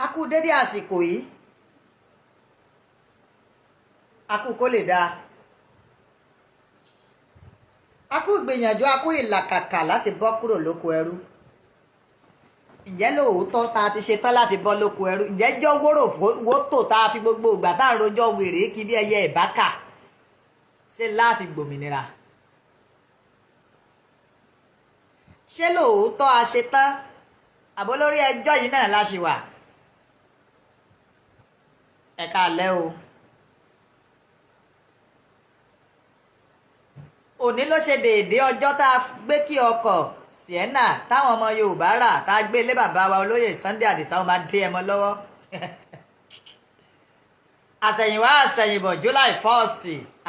A kú dédé àsìkò yìí, a kú kó lè dáa, a kú ìgbìyànjú, a kú ìlàkàkà láti bọ́ kúrò lóko ẹrú. Ǹjẹ́ lóòótọ́ sa ti ṣe tán láti bọ́ lóko ẹrú? Ǹjẹ́ jọ́ wóró wótò tá a fi gbogbo ìgbà tá à ń rojọ́ wèrè kí bí ẹyẹ ìbákà ṣe láàfin gbòmìnira? Ṣé lóòótọ́ a ṣe tán? Àbó lórí ẹjọ́ yìí náà la ṣì wà? Ẹ káalẹ́ o. Òní ló ṣe déédé ọjọ́ tá a gbé kí ọkọ̀ Sienna táwọn ọmọ Yorùbá rà tá a gbé lé bàbá wa olóyè Sunday Adisa ọmọ adé ẹmọ lọ́wọ́. Àṣẹ̀yìnwá àṣẹ̀yìnbọ̀ July 1st,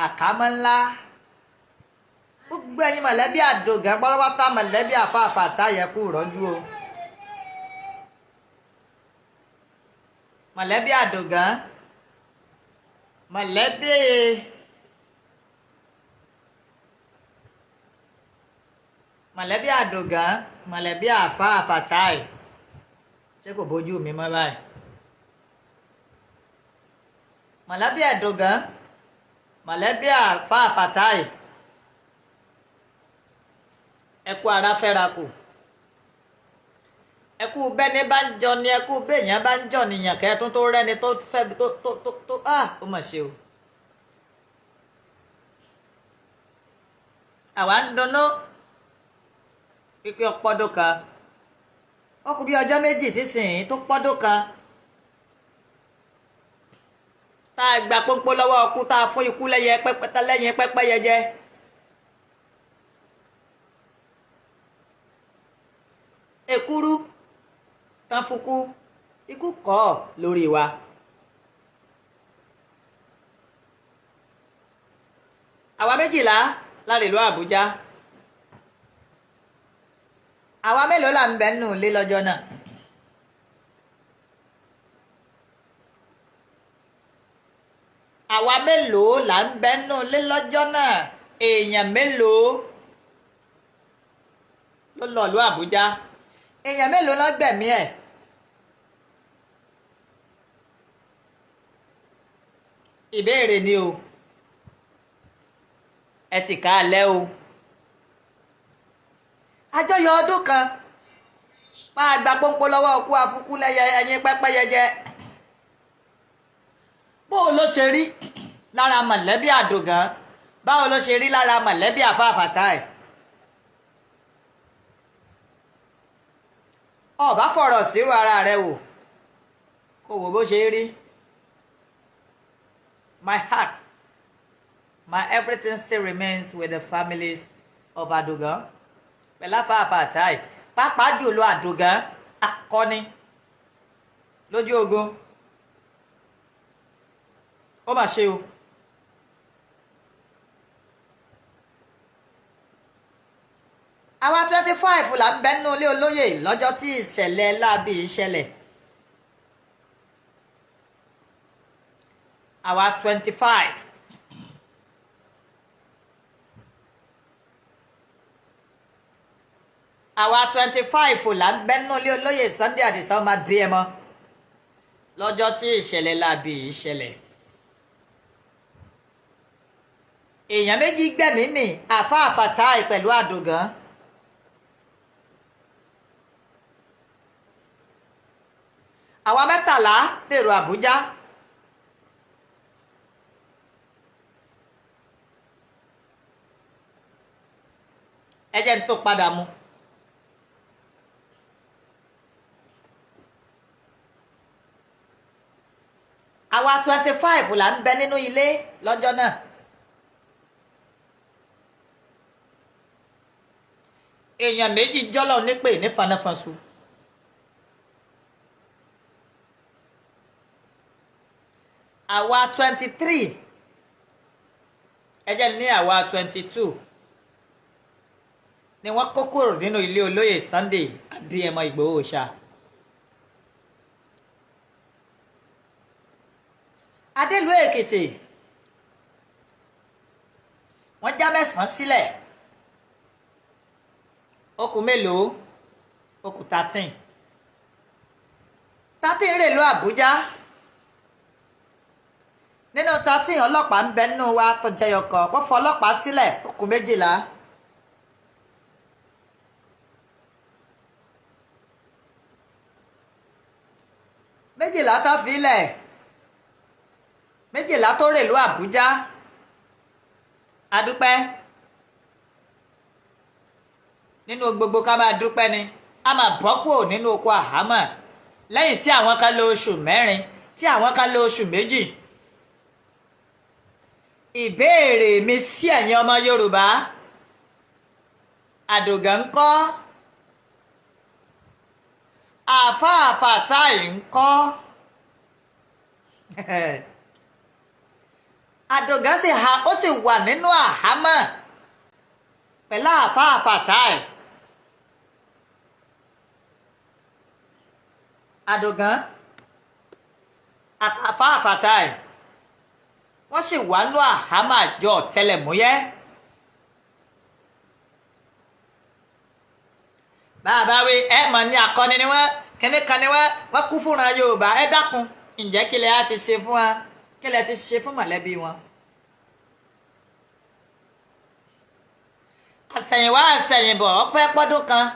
àkámọ́ ńlá. Gbogbo ẹ̀yin mọ̀lẹ́bí Àdògán pátápátá, mọ̀lẹ́bí àfààfà táyẹ kú rọ́jú o. Mọ̀lẹ́bí Àdògán, mọ̀lẹ́bí Àdògán, mọ̀lẹ́bí àfààfà táyẹ. Ṣé kò bójú mi mọ́ báyìí? Mọ̀lẹ́bí Àdògán, mọ̀lẹ́bí àfààfà táyẹ, ẹ kú ara fẹ́ra kù, ẹ kú bẹ́ni bá ń jọ ni, ẹ kú béèyàn bá ń jọ nìyàn kẹ́ẹ̀tún tó rẹ́ni tó fẹ́ tó tó tó tó ah ó mà ṣe o. Àwa ń dunnú pípé ọpọ́dún kan, ó kù bí ọjọ́ méjì sísìn tó pọ́dún kan tá a gba pọ́npọ́n lọ́wọ́ ọkú, tá a fún ikú lẹ́yẹ pẹ́pẹ́ lẹ́yìn pẹ́pẹ́yẹ jẹ. Èkúrú tán fúkú, ikú kọ́ lórí wa. Àwa méjìlá láre ìlú Àbújá. Àwa mélòó là ń bẹ nínú ilé lọ́jọ́ náà? Àwa mélòó là ń bẹ nínú ilé lọ́jọ́ náà? Èèyàn mélòó ló lọ ìlú Àbújá? Èèyàn mélòó ló gbẹ̀mí ẹ̀? Ìbéèrè ni o. Ẹ sì káalẹ́ o. Àjọyọ̀ ọdún kan máa gba pọ́npọ́n lọ́wọ́ ọkú afúkú lẹ́yẹ ẹyin pẹ́pẹ́yẹ jẹ. Báwo ló ṣe rí lára mọ̀lẹ́bí Àdògán? Báwo ló ṣe rí lára mọ̀lẹ́bí àfààfà táì? Ọba fọ̀rọ̀ sírò ara rẹ wò kó wò bó ṣe rí. My heart, my everything still remains with the families of Àdògán pẹ̀lú àfààfà táì, pàápàá jùlọ Àdògán akọni lójú ogun. Ó mà ṣe o. Àwa 25 là ń bẹ nínú ilé olóyè lọ́jọ́ tí ìṣẹ̀lẹ̀ láabi ìṣẹ̀lẹ̀. Àwa 25. Àwa 25 là ń bẹ nínú ilé olóyè Sunday Adisa ọmọ adéẹmọ lọ́jọ́ tí ìṣẹ̀lẹ̀ láabi ìṣẹ̀lẹ̀. Èèyàn méjì gbẹ̀mí mì, àfààfà táì pẹ̀lú Àdògán. Àwa mẹ́tàlá dèrò Àbújá. Ẹ jẹ́ n tó padà mu. Àwa 25 là ń bẹ nínú ilé lọ́jọ́ náà. Èèyàn méjì jọ́lọ̀ nípè ní fanáfanṣu. Àwa 23, ẹ jẹ́ ní àwa 22 ni wọ́n kó kúrò nínú ilé olóyè Sunday Adéyẹmọ Ìgbòho Òòṣà. Adélùú Èkìtì, wọ́n já mẹ́sàn-án sílẹ̀. Ó kù mélòó? Ó kù 13. 13 rèlú Àbújá. Nínú 13 ọlọ́pàá ń bẹ nínú wa tó jẹyọ kan, wọ́n fọ ọlọ́pàá sílẹ̀, ó kù 12. 12 tó filẹ̀, 12 tó rèlú Àbújá. Adúpẹ́ nínú gbogbo, ká máa dúpẹ́ ni a máa bọ́ kúrò nínú oko àhámọ́ lẹ́yìn tí àwọn kan lò oṣù 4, tí àwọn kan lò oṣù 2. Ìbéèrè mi sí ẹ̀yin ọmọ Yorùbá, Àdògán ńkọ́? Àfáà Fatai ńkọ́? Àdògán sì ha, ó sì wà nínú àhámọ́ pẹ̀lú Àfáà Fatai. Àdògán àtàfáà Fatai wọ́n sì wà nínú àhámọ́ àjọ ọ̀tẹlẹ̀múyẹ́. Bàbá wí ẹ mọ̀ ní akọni ni wọ́n, kíní kan ni wọ́n, wọ́n kú fúnra Yorùbá. Ẹ dákun, ǹjẹ́ kí lẹ á ti ṣe fún wa? Kí lẹ ti ṣe fún mọ̀lẹ́bí wọn? Àṣẹ̀yìnwá àṣẹ̀yìnbọ̀ ọpẹ́ pọ́dún kan.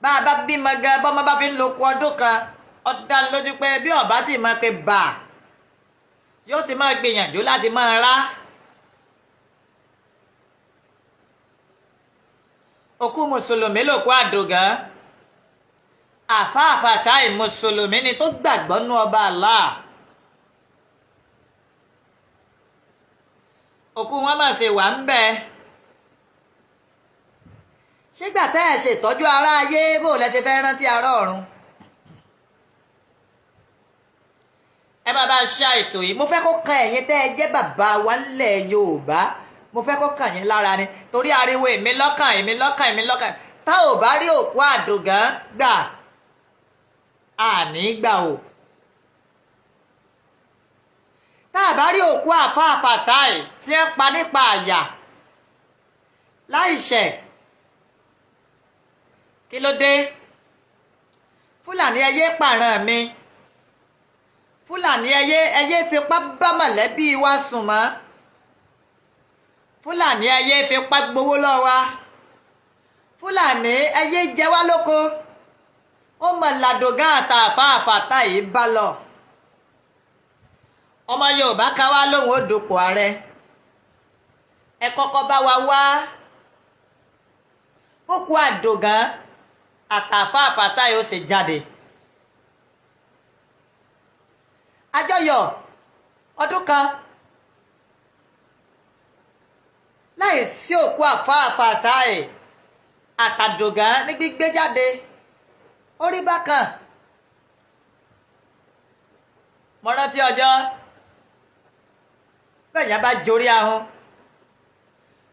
Bá a bá bímọ gan, bọ́mọ bá fi ń lo okun ọdún kan, ó dá lójú pé bí ọba tí máa pe bà yóò ti máa gbìyànjú láti máa rá. Òkú mùsùlùmí lòkú Àdògán. Àfáà Fatai mùsùlùmí ni tó gbàgbọ́ nú ọba Allah. Òkú wọn mà ṣe wà ń bẹ. Ṣégbà tẹ́ ẹ̀ ṣètọ́jú ará ayé, bó lẹ ṣe fẹ́ rántí ará ọ̀run? Ẹ bá bá ṣá ètò yìí, mo fẹ́ kó kan ẹ̀yin tẹ́ ẹ jẹ́ bàbá wa ńlẹ̀ Yorùbá, mo fẹ́ kó kàn yín lára ni, torí ariwo èmi lọ́kàn, èmi lọ́kàn, èmi lọ́kàn. Tá ò bá rí òkú Àdògán gbà, àní gbà o. Tá a bá rí òkú Àfáà Fatai tí ń pa nípa àyà láìṣẹ̀, kí ló dé? Fúlàní ẹyẹ pààrọ̀ mi, Fúlàní ẹyẹ fipá bá mọ̀lẹ́bí wa sùn mọ́, Fúlàní ẹyẹ fipá gbowó lọ́wọ́ wa, Fúlàní ẹyẹ jẹ wá lóko. Ó mọ̀ Làdògán àtàfáà Fatai yìí bá lọ. Ọmọ Yorùbá ká wá lóhùn ó dupò ààrẹ, ẹ kọ́kọ́ bá wa wá òkú Àdògán àtàfáà Fatai ó sì jáde. Àjọyọ̀ ọdún kan láì sí òkú Àfáà Fatai àtàdògán ní gbígbé jáde, ó rí bákan. Mo rántí ọjọ́ bẹ́ẹ̀ yẹn bá jorí ahun,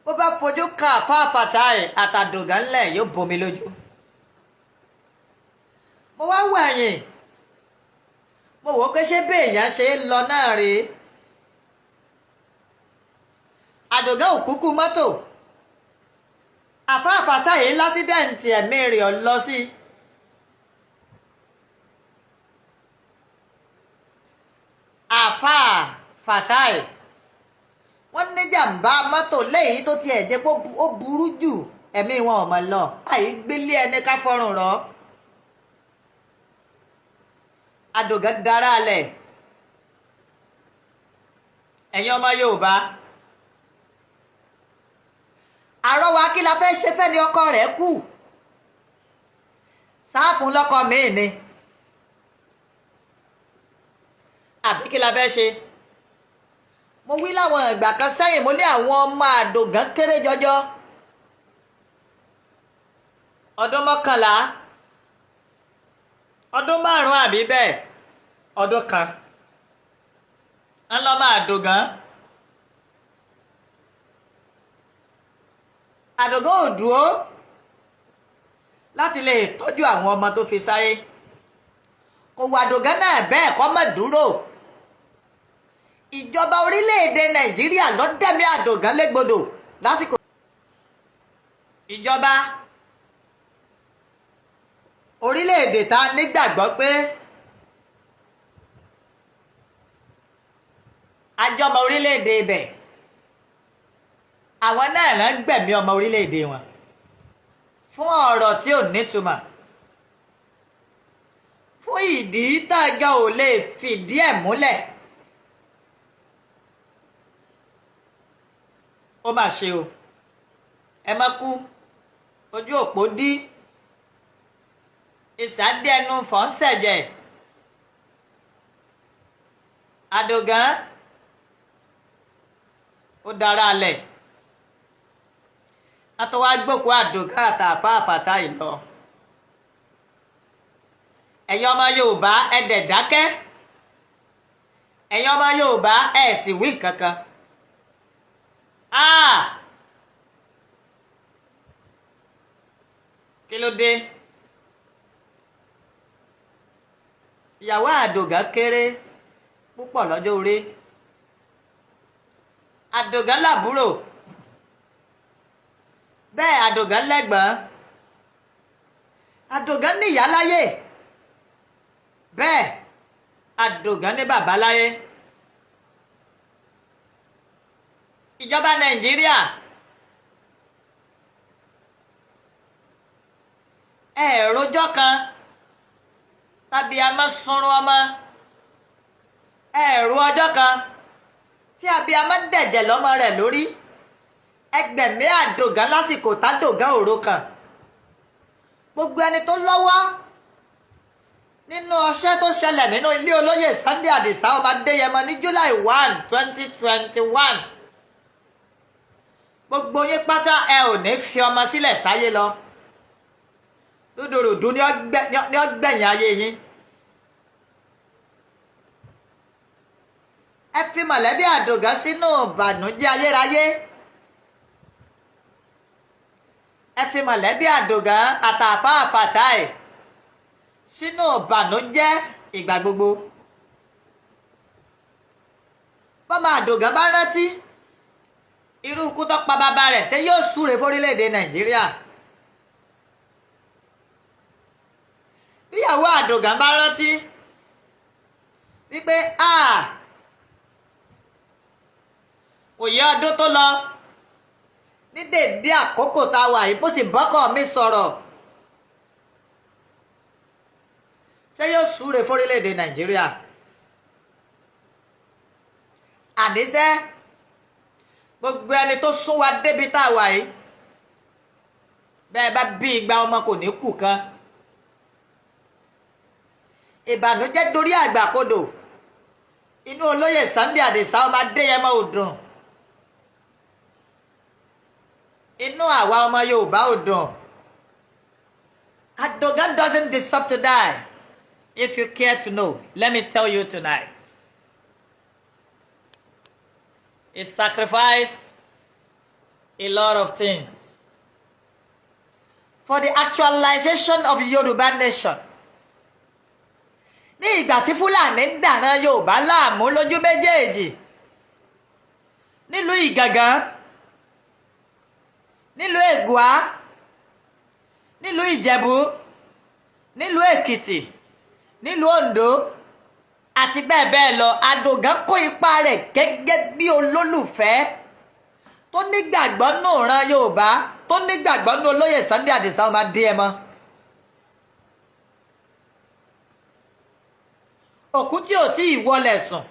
bó bá fojú kan Àfáà Fatai àtàdògán ńlẹ̀, yóò bomi lójú. Mo wá wò ẹ̀yìn, mo wò ó pé ṣé béèyàn ṣe é lọ náà rèé. Àdògán òkúkú mọ́tò, Àfáà Fatai lásídẹ̀ǹtì, ẹ̀mí rẹ̀ ọ̀ lọ sí. Àfáà Fatai wọ́n ní jàǹbá mọ́tò léyìí tó tiẹ̀ jẹ́ pé ó burú jù, ẹ̀mí wọn ò mọ̀ lọ. Àyè gbélé ẹni ká fọrùn rọ̀. Àdògán dára lẹ̀. Ẹ̀yin ọmọ Yorùbá, àrọ́wà kí la fẹ́ ṣe fẹ́ ni ọkọ rẹ̀ kú? Sáàfún lọ́kọ míì ni, àbí kí la fẹ́ ṣe? Mo wí láwọn ìgbà kan sẹ́yìn, mo ní àwọn ọmọ Àdògán kéré jọjọ, ọdún 11, ọdún 5 àbí bẹ́ẹ̀, ọdún kan ńlọmọ Àdògán. Àdògán ò dúró láti lè tọ́jú àwọn ọmọ tó fi sáyé. Kò wà Àdògán náà bẹ́ẹ̀ kọ́ mọ̀ dúró. Ìjọba orílẹ̀-èdè Nàìjíríà ló dẹ̀mí Àdògán légbodò lásìkò. Ìjọba orílẹ̀-èdè Orílẹ̀-èdè tá a nígbàgbọ́ pé àjọmọ orílẹ̀-èdè ibẹ̀, àwọn náà ló ń gbẹ̀mí ọmọ orílẹ̀-èdè wọn fún ọ̀rọ̀ tí ò nítumọ̀, fún ìdí tàgà ò lè fìdí ẹ̀ múlẹ̀. Ó mà ṣe o, ẹ má kú, ojú òpó dí, ìsàdé ẹnu fọ́nṣẹ̀jẹ̀. Àdògán ó dára alẹ̀, àtọwá gbòkó Àdògán àtàfà àfàtà ìlọ. Ẹ̀yin ọmọ Yorùbá, ẹ dẹ̀ dákẹ́. Ẹ̀yin ọmọ Yorùbá, ẹ sì wí kankan. Ah! Kí ló dé? Ìyàwó Àdògán kéré púpọ̀ lọ́jọ́ orí. Àdògán làbúrò, bẹ́ẹ̀ Àdògán lẹ́gbọ̀n. Àdògán níyàá láyé, bẹ́ẹ̀ Àdògán ní bàbá láyé. Ìjọba Nàìjíríà, ẹ rojọ́ kan tàbí a máa sunrun ọmọ, ẹ ro ọjọ́ kan tí abiyamọ dẹ̀jẹ̀ lọ́mọ rẹ̀ lórí. Ẹgbẹ̀mí Àdògán lásìkò tádògán òro kan. Gbogbo ẹni tó lọ́wọ́ nínú ọṣẹ́ tó ṣẹlẹ̀ nínú ilé olóyè Sunday Adisa ọmọ Adéyẹmọ ní July 1, 2021, gbogbo yín pátá, ẹ ò ní fi ọmọ sílẹ̀ sáyé lọ. Rúdurùdu ní ọgbẹ̀yìn ayé yín. Ẹ fi mọ̀lẹ́bí Àdògán sínú ìbànújẹ́ ayérayé. Ẹ fi mọ̀lẹ́bí Àdògán àtàfà àfàtàì sínú ìbànújẹ́ ìgbà gbogbo. Bọ́mọ Àdògán bá rántí irú ikú tó pa bàbá rẹ̀, ṣé yóò súre fórílẹ̀-èdè Nàìjíríà? Bíyàwó Àdògán bá rántí wípé a òye ọdún tó lọ ní dèédé àkókò tá a wà yìí, bó sì bọ́kọ̀ mi sọ̀rọ̀, ṣé yóò súre fórílẹ̀-èdè Nàìjíríà? Àníṣe gbogbo ẹni tó sún wa débi tá a wà yìí, bẹ́ẹ̀ bá bí igba ọmọ, kò ní kù kan. Ìbànújẹ́ dorí àgbàkodò. Inú olóyè Sunday Adisa ọmọ Adéyẹmọ ò dùn, inú àwa ọmọ Yorùbá ò dùn. Adogan doesn't deserve to die. If you care to know, let me tell you tonight. He sacrificed a lot of things for the actualization of Yoruba nation. Ní ìgbà tí Fúlàní ń dàran Yorùbá láàmú lójú méjèèjì nílùú Ìgàngán, nílùú Ègùá, nílùú Ìjẹ̀bú, nílùú Èkìtì, nílùú Oǹdó àti bẹ́ẹ̀ bẹ́ẹ̀ lọ, Àdògán kó ipa rẹ̀ gẹ́gẹ́ bí olólùfẹ́ tó nígbàgbọ́ nù ran Yorùbá, tó nígbàgbọ́ nù olóyè Sunday Adisa ọmọ Adéyẹmọ. Òkú tí ò tí ì wọlé sùn,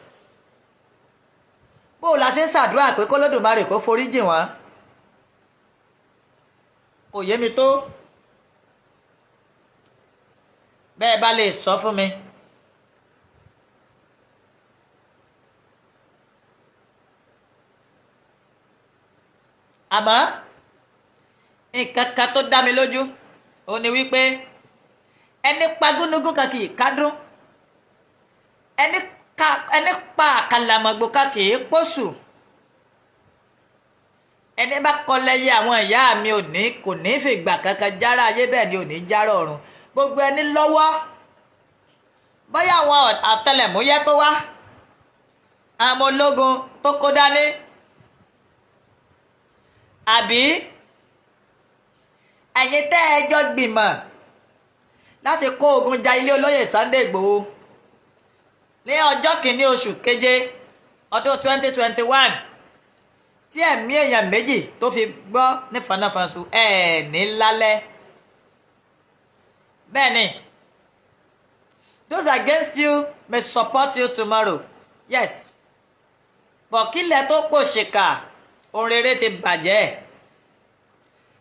bó o la ṣe ń ṣàdúrà pé k'Olódùmarè kó forí jì wọ́n, kò yé mi tó. Bẹ́ẹ̀ bá lè sọ fún mi. Àmọ́ nǹkan kan tó dá mi lójú ó ní wípé ẹni pa gúnugún kan kì í kádùn, ẹni pa àkàlàmọ̀gbò kan kì í pọ̀sù. Ẹni bá kọ lẹ́yẹ àwọn ìyá mi ò ní kò ní fìgbà kankan jára ayé, bẹ́ẹ̀ ni ò ní jára ọ̀run. Gbogbo ẹni lọ́wọ́, bóyá àwọn ọ̀tẹlẹ̀múyẹ́ tó wá, àwọn ológun tó kó dání, àbí ẹ̀yin tẹ́ ẹ jọ gbìmọ̀ Láti kó ogun ja ilé olóyè Sunday Igboho ní ọjọ́ kìíní oṣù keje ọdún 2021, tí ẹ̀mí èèyàn 2 tó fi gbọ́ ní fanáfanṣu ẹ̀ ní lálẹ́. Bẹ́ẹ̀ ni, those against you may support you tomorrow, yes, but kílẹ̀ tó pòṣìkà, ohun rere ti bàjẹ́.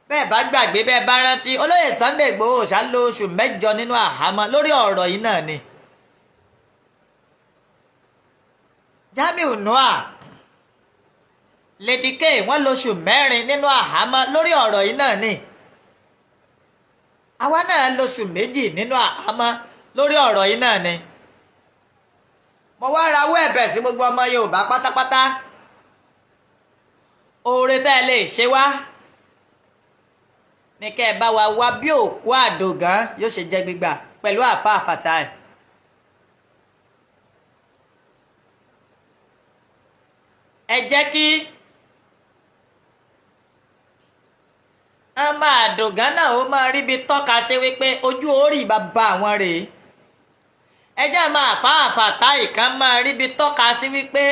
Bẹ́ẹ̀ bá gbàgbé, bẹ́ẹ̀ bá rántí, olóyè Sunday Igboho ṣá lò oṣù 8 nínú àhámọ́ lórí ọ̀rọ̀ yìí náà ni. Jamiu Noah, Lady K, wọ́n lóṣù 4 nínú àhámọ́ lórí ọ̀rọ̀ yìí náà ni. Àwa náà lóṣù 2 nínú àhámọ́ lórí ọ̀rọ̀ yìí náà ni. Mo wá rawọ́ ẹ̀bẹ̀ sí gbogbo ọmọ Yorùbá pátápátá. Oore tẹ́ ẹ lè ṣe wá ní kẹ́ ẹ bá wa wá bí òkú àdògán yóò ṣe jẹ́ gbígbà pẹ̀lú àáfàá Fatai. Ẹ jẹ́ kí ọmọ àdògán náà ó máa ríbi tọ́ka sí wípé ojú orí bàbá àwọn rèé. Ẹ jẹ́ máa àáfàá Fatai kan máa ríbi tọ́ka sí wípé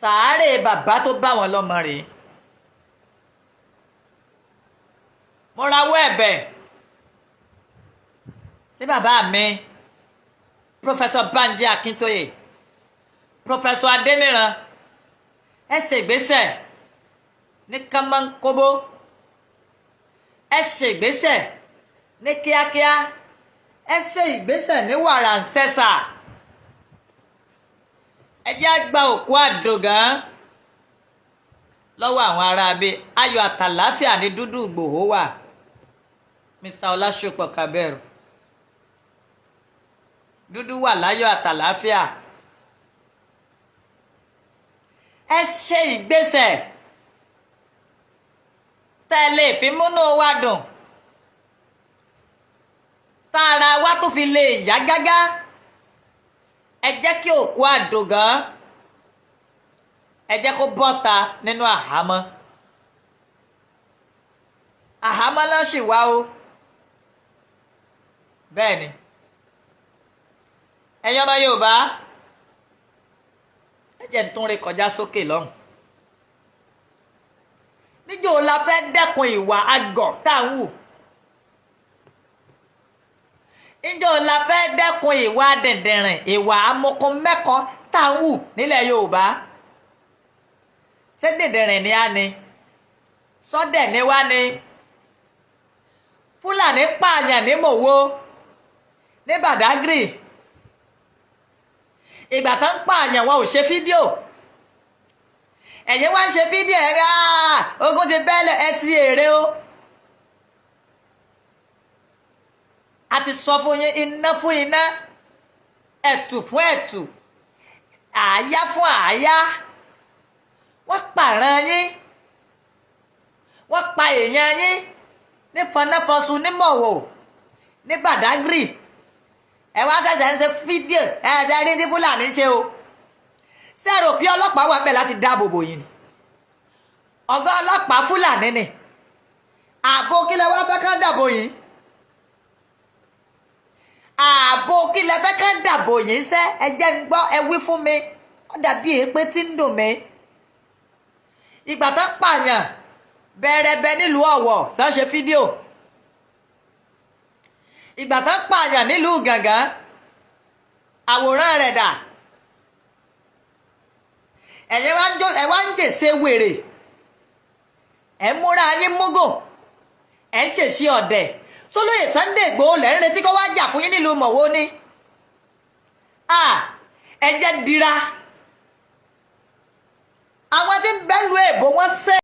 sàárè bàbá tó bá wọn lọ́mọ rèé. Mo rawọ́ ẹ̀bẹ̀ sí bàbá mi, Professor Banji Akintoye, Professor Adeniran, ẹ ṣègbésẹ̀ ní kánmọ́nkóbó, ẹ ṣègbésẹ̀ ní kíákíá, ẹ ṣe ìgbésẹ̀ ní wàràǹṣẹ́sà. Ẹ jẹ́ á gba òkú àdògán lọ́wọ́ àwọn aráabí. Ayọ̀ àtàláfíà ní dúdú Ìgbòho wà. Mr. Ọlásùpọ̀ Kabir, dúdú wà láyọ̀ àtàláfíà. Ẹ ṣe ìgbésẹ̀ tẹ́ ẹ lè fi múnú wa dùn, tára wa tó fi lè yá gágá. Ẹ jẹ́ kí òkú àdògán, ẹ jẹ́ kó bọ́ta nínú àhámọ́. Àhámọ́ náà sì wá o. Bẹ́ẹ̀ ni, ẹ̀yin ọmọ Yorùbá, ẹ jẹ́ ń tún ré kọjá sókè lọ́hùn. Níjọ́ la fẹ́ dẹ́kun ìwà àgọ̀ tá à ń wù? Níjọ́ la fẹ́ dẹ́kun ìwà dìndìnrìn, ìwà amọ̀kùnmẹ́kọ tá à ń wù nílẹ̀ Yorùbá? Ṣé dìndìnrìn ni á ni? Sọ́dẹ̀ ni wá ni? Fúlàní pààyàn ní Mòwó, ní Badagry. Ìgbà tó ń pààyàn, wọn ò ṣe fídíò. Ẹ̀yin wá ń ṣe fídíò ẹ̀ rí, ogun ti bẹ́lẹ̀, ẹ ti èrè o. A ti sọ fún yín, iná fún iná, ẹ̀tù fún ẹ̀tù, àáyá fún àáyá. Wọ́n pààràn yín, wọ́n pa èèyàn yín ní fanáfọ́sùn, ní Mọ̀wò, ní Badagry. Ẹ wá ṣẹ̀ṣẹ̀ ń ṣe fídíò, ẹ ṣe rí ní Fúlàní ṣe o. Ṣé ẹ rò pé ọlọ́pàá wà bẹ́ẹ̀ láti dáàbò bò yín ni? Ọ̀gá ọlọ́pàá Fúlàní ni. Ààbò kí lẹ wá fẹ́ kán dàbò yín? Ààbò kí lẹ fẹ́ kán dàbò yín sẹ́? Ẹ jẹ́ ń gbọ́, ẹ wí fún mi. Ó dàbí èépé tí ń dùn mí. Ìgbà tán pààyàn bẹ́ẹ̀rẹ́bẹ́ nílùú Ọ̀wọ̀, sàn ṣe fídíò. Ìgbà tán pààyàn nílùú Gàngán, àwòrán rẹ̀ dà? Ẹ̀yin wá ń jèsè wèrè, ẹ̀ ń múra yín múgò, ẹ̀ ń ṣèṣe ọ̀dẹ̀. Sólóyè Sunday Igboho lẹ́ ń retí kó wá jà fún yín nílùú Mọ̀wó ni? Ẹ jẹ́ dira. Àwọn tí ń bẹ́ẹ̀ lu èbó wọ́n ṣe.